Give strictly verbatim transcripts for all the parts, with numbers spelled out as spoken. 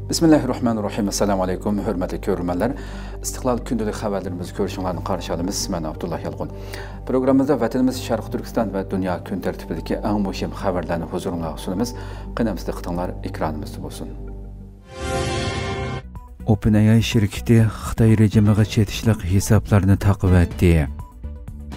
بىسمىللاھىررەھمانىررەھىم. ئەسسالامۇ ئەلەيكۇم، ھۆرمەتلىك كۆرۈرمەنلەر. ئىستىقلال كۈندىلىك خەۋەرلىرىمىزنى كۆرۈشۈڭلارنى قارشى ئالىمىز. مەن ئابدۇللا يالقۇن. پروگراممىمىزدا ۋەتىنىمىز شەرقىي تۈركىستان ۋە دۇنيا كۈن تەرتىپىدىكى ئەڭ مۇھىم خەۋەرلەرنى ھۇزۇرۇڭلارغا سۇنىمىز. قېنى ئەمىسە دىققىتىڭلار ئېكرانىمىزدا بولسۇن. OpenAI شىركىتى خىتاي رېجىمىغا چېتىشلىق ھېسابلارنى تاقىۋەتتى.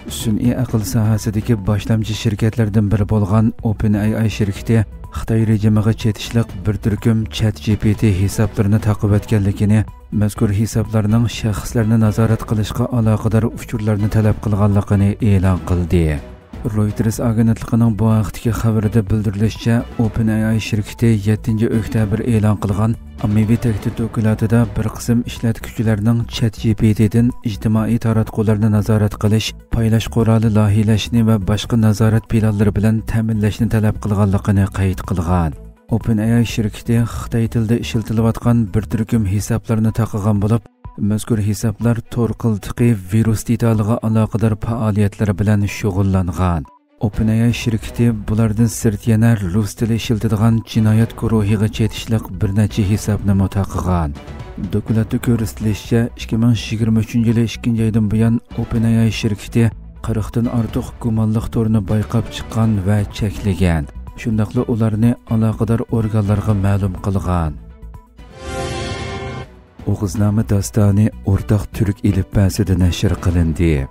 سۈنئىي ئەقىل ساھەسىدىكى باشلامچى شىركەتلەردىن بىرى بولغان OpenAI شىركىتى خىتاي رېجىمىغا چېتىشلىق بىر تۈركۈم ChatGPT ھېسابلىرىنى تاقىۋەتكەنلىكىنى، مەزكۇر ھېسابلارنىڭ شەخسلەرنى نازارەت قىلىشقا ئالاقىدار ئۇچۇرلارنى تەلەپ قىلغانلىقىنى ئېلان قىلدى. رويتېرس ئاگېنتلىقىنىڭ بۇ ھەقتىكى خەۋىرىدە بىلدۈرۈلۈشىچە، OpenAI شىركىتى يەتتىنچى ئۆكتەبىر ئېلان قىلغان ئاممىۋى تەكلىپ دوكلاتىدا بىر قىسىم ئىشلەتكۈچىلەرنىڭ ChatGPT دىن ئىجتىمائىي تاراتقۇلارنى نازارەت قىلىش، پايلاش قورالى لايىھىلەشنى ۋە باشقا نازارەت پىلانلىرى بىلەن تەمىنلەشنى تەلەپ قىلغانلىقىنى قەيت قىلغان. OpenAI شىركىتى خىتاي تىلىدا ئىشلىتىلىۋاتقان بىر تۈركۈم ھېسابلارنى تاقىغان بولۇپ، مەزكۇر ھېسابلار تور قىلتىقى ۋىرۇس دېتالىغا ئالاقىدار پائالىيەتلەر بىلەن شۇغۇللانغان. OpenAI شىركىتى بۇلاردىن سىرت يەنە رۇس تىلى ئىشلىتىدىغان جىنايەت گۇرۇھىغا چېتىشلىق بىر نەچچە ھېسابنىمۇ تاقىغان. دوكلاتتا كۆرسىتىلىشىچە، ئىككى مىڭ يىگىرمە ئۈچىنچى يىلى ئىككىنچى ئايدىن بۇيان، OpenAI شىركىتى قىرىقتىن ئارتۇق گۇمانلىق تورنى بايقاپ چىققان ۋە چەكلىگەن. شۇنداقلا ئۇلارنى ئالاقىدار ئورگانلارغا مەلۇم قىلغان. ئوغۇزنامە داستانى ئورتاق تۈرك ئېلىپبەسىدە نەشر قىلىندى.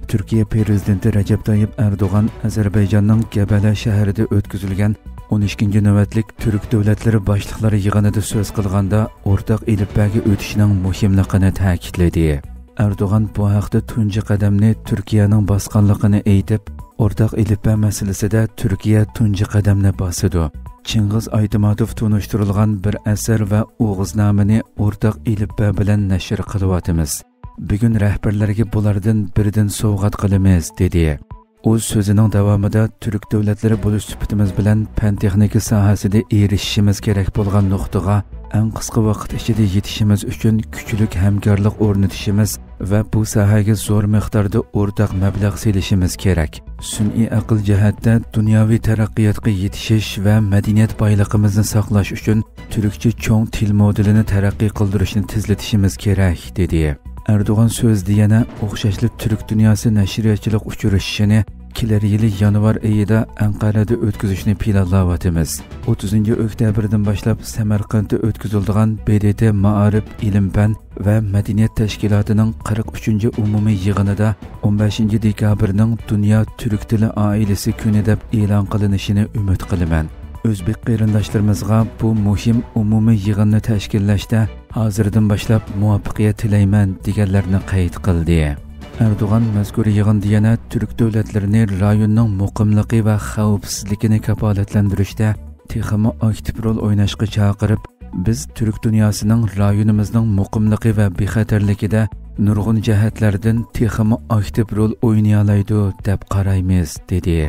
تۈركىيە پىرېزىدېنتى رەجەپ تايىپ ئەردوغان ئەزەربەيجاننىڭ گەبەلە شەھىرىدە ئۆتكۈزۈلگەن ئون ئىككىنچى نۆۋەتلىك تۈرك دۆلەتلىرى باشلىقلىرى يىغىنىدا سۆز قىلغاندا، ئورتاق ئېلىپبەگە ئۆتۈشنىڭ مۇھىملىقىنى تەكىتلىدى. ئەردوغان بۇ ھەقتە تۇنجى قەدەمنى تۈركىيەنىڭ باسقانلىقىنى ئېيتىپ، ئورتاق ئېلىپبە مەسىلىسىدە تۈركىيە تۇنجى قەدەمنى باسىدۇ. چىڭغىز ئايتماتوف تونۇشتۇرۇلغان بىر ئەسەر ۋە ئوغۇزنامىنى ئورتاق ئېلىپبە بىلەن نەشر قىلىۋاتىمىز. بۈگۈن رەھبەرلەرگە بۇلاردىن بىرىدىن سوۋغات قىلىمىز، دېدى. ئۇ سۆزىنىڭ داۋامىدا تۈرك دۆلەتلىرى بولۇش سۈپىتىمىز بىلەن پەن-تېخنىكا ساھەسىدە ئېرىشىشىمىز كېرەك بولغان نۇقتىغا ئەڭ قىسقا ۋاقىت ئىچىدە يېتىشىمىز ئۈچۈن كۈچلۈك ھەمكارلىق ئورنىتىشىمىز ۋە بۇ ساھەگە زور مىقداردا ئورتاق مەبلەغ سېلىشىمىز كېرەك. سۈنئىي ئەقىل جەھەتتە دۇنياۋى تەرەققىياتقا يېتىشىش ۋە مەدەنىيەت بايلىقىمىزنى ساقلاش ئۈچۈن تۈركچە چوڭ تىل مودېلىنى تەرەققىي قىلدۇرۇشنى تېزلىتىشىمىز كېرەك، دېدى. ئەردوغان سۆزىدە يەنە ئوخشاشلا تۈرك دۇنياسى نەشرىياتچىلىق ئۇچرىشىشىنى كېلەر يىلى يانۋار ئېيىدا ئەنقەرەدە ئۆتكۈزۈشنى پىلانلاۋاتىمىز. ئوتتۇزىنچى ئۆكتەبىردىن باشلاپ سەمەرقەنتتە ئۆتكۈزۈلىدىغان ب د ت مائارىپ، ئىلىم-پەن ۋە مەدەنىيەت تەشكىلاتىنىڭ قىرىق ئۈچىنچى ئومۇمىي يىغىنىدا ئون بەشىنچى دېكابىرنىڭ دۇنيا تۈرك تىلى ئائىلىسى كۈنى دەپ ئېلان قىلىنىشىنى ئۈمىد قىلىمەن. ئۆزبېك قېرىنداشلىرىمىزغا بۇ مۇھىم ئومۇمىي يىغىننى تەشكىللەشتە ھازىردىن باشلاپ مۇۋەپپەقىيەت تىلەيمەن، دېگەنلەرنى قەيت قىلدى. ئەردوغان مەزكۇر يىغىندا يەنە تۈرك دۆلەتلىرىنى رايوننىڭ مۇقىملىقى ۋە خەۋپسىزلىكىنى كاپالەتلەندۈرۈشتە تېخىمۇ ئاكتىپ رول ئويناشقا چاقىرىپ، بىز تۈرك دۇنياسىنىڭ رايونىمىزنىڭ مۇقىملىقى ۋە بىخەتەرلىكىدە نۇرغۇن جەھەتلەردىن تېخىمۇ ئاكتىپ رول ئوينىيالايدۇ دەپ قارايمىز، دېدى.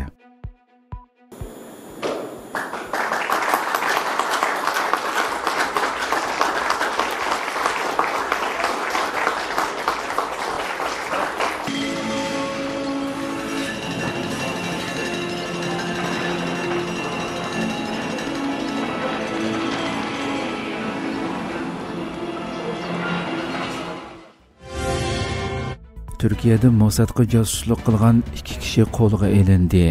تۈركىيەدە موسادقا جاسۇسلۇق قىلغان ئىككى كىشى قولغا ئېلىندى.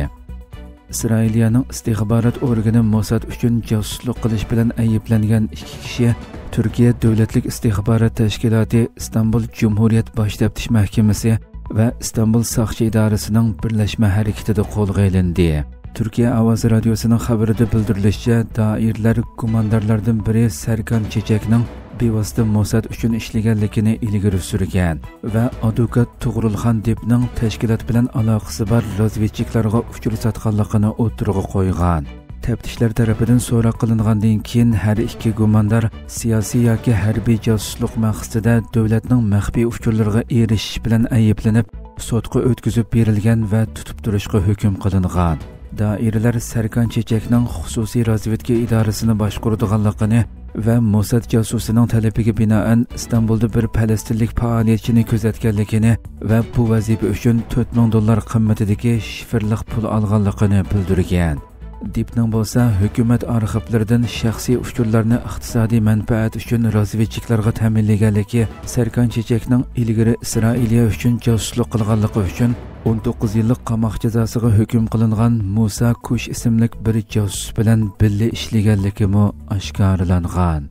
ئىسرائىلىيەنىڭ ئىستىخبارات ئورگىنى موساد ئۈچۈن جاسۇسلۇق قىلىش بىلەن ئەيىبلەنگەن ئىككى كىشى تۈركىيە دۆلەتلىك ئىستىخبارات تەشكىلاتى ئىستانبۇل جۇمھۇرىيەت باش تەپتىش مەھكىمىسى ۋە ئىستانبۇل ساقچى ئىدارىسىنىڭ بىرلەشمە ھەرىكىتىدە قولغا ئېلىندى. تۈركىيە ئاۋازى رادىيوسىنىڭ خەۋىرىدە بىلدۈرۈلۈشىچە، دائىرىلەر گۇماندارلاردىن بىرى سەركان چېچەكنىڭ بىۋاسىتە موساد ئۈچۈن ئىشلىگەنلىكىنى ئىلگىرى سۈرگەن ۋە ئادۋوكات تۇغرۇلخان دېپنىڭ تەشكىلات بىلەن ئالاقىسى بار رازۋېدچىكلارغا ئۇچۇر ساتقانلىقىنى ئوتتۇرىغا قويغان. تەپتىشلەر تەرىپىدىن سوراق قىلىنغاندىن كېيىن، ھەر ئىككى گۇماندار سىياسىي ياكى ھەربىي جاسۇسلۇق مەقسىتىدە دۆلەتنىڭ مەخپىي ئۇچۇرلىرىغا ئېرىشىش بىلەن ئەيىبلىنىپ، سوتقا ئۆتكۈزۈپ بېرىلگەن ۋە تۇتۇپ تۇرۇشقا ھۆكۈم قىلىنغان. دائىرىلەر سەركان چېچەكنىڭ خۇسۇسىي رازۋېدكا ئىدارىسىنى باشقۇرىدىغانلىقىنى ۋە موساد جاسۇسىنىڭ تەلىپىگە بىنائەن ئىستانبۇلدا بىر پەلەستىنلىك پائالىيەتچىنى كۆزەتكەنلىكىنى ۋە بۇ ۋەزىپە ئۈچۈن تۆت مىڭ دوللار قىممىتىدىكى شىفىرلىق پۇل ئالغانلىقىنى بىلدۈرگەن. دېپنىڭ بولسا ھۆكۈمەت ئارخىپلىرىدىن شەخسىي ئۇچۇرلارنى ئىقتىسادىي مەنپەئەت ئۈچۈن رازۋېدچىكلارغا تەمىنلىگەنلىكى، سەركان چېچەكنىڭ ئىلگىرى ئىسرائىلىيە ئۈچۈن جاسۇسلۇق قىلغانلىقى ئۈچۈن ئون توققۇز يىللىق قاماق جازاسىغا ھۆكۈم قىلىنغان مۇسا كۇش ئىسىملىك بىر جاسۇس بىلەن بىللە ئىشلىگەنلىكىمۇ ئاشكارىلانغان.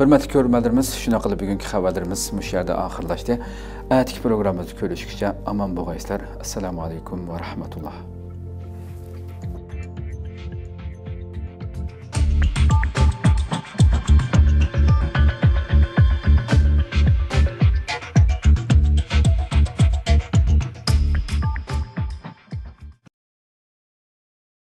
ھۆرمەتلىك كۆرۈرمەنلىرىمىز، شۇنداق قىلىپ بۈگۈنكى خەۋەرلىرىمىز مۇشۇ يەردە ئاخىرلاشتى. ئەتىكى پروگراممىمىزدا كۆرۈشكىچە ئامان بولغايسىلەر. ئەسسالامۇ ئەلەيكۇم ۋە رەھمەتۇللا.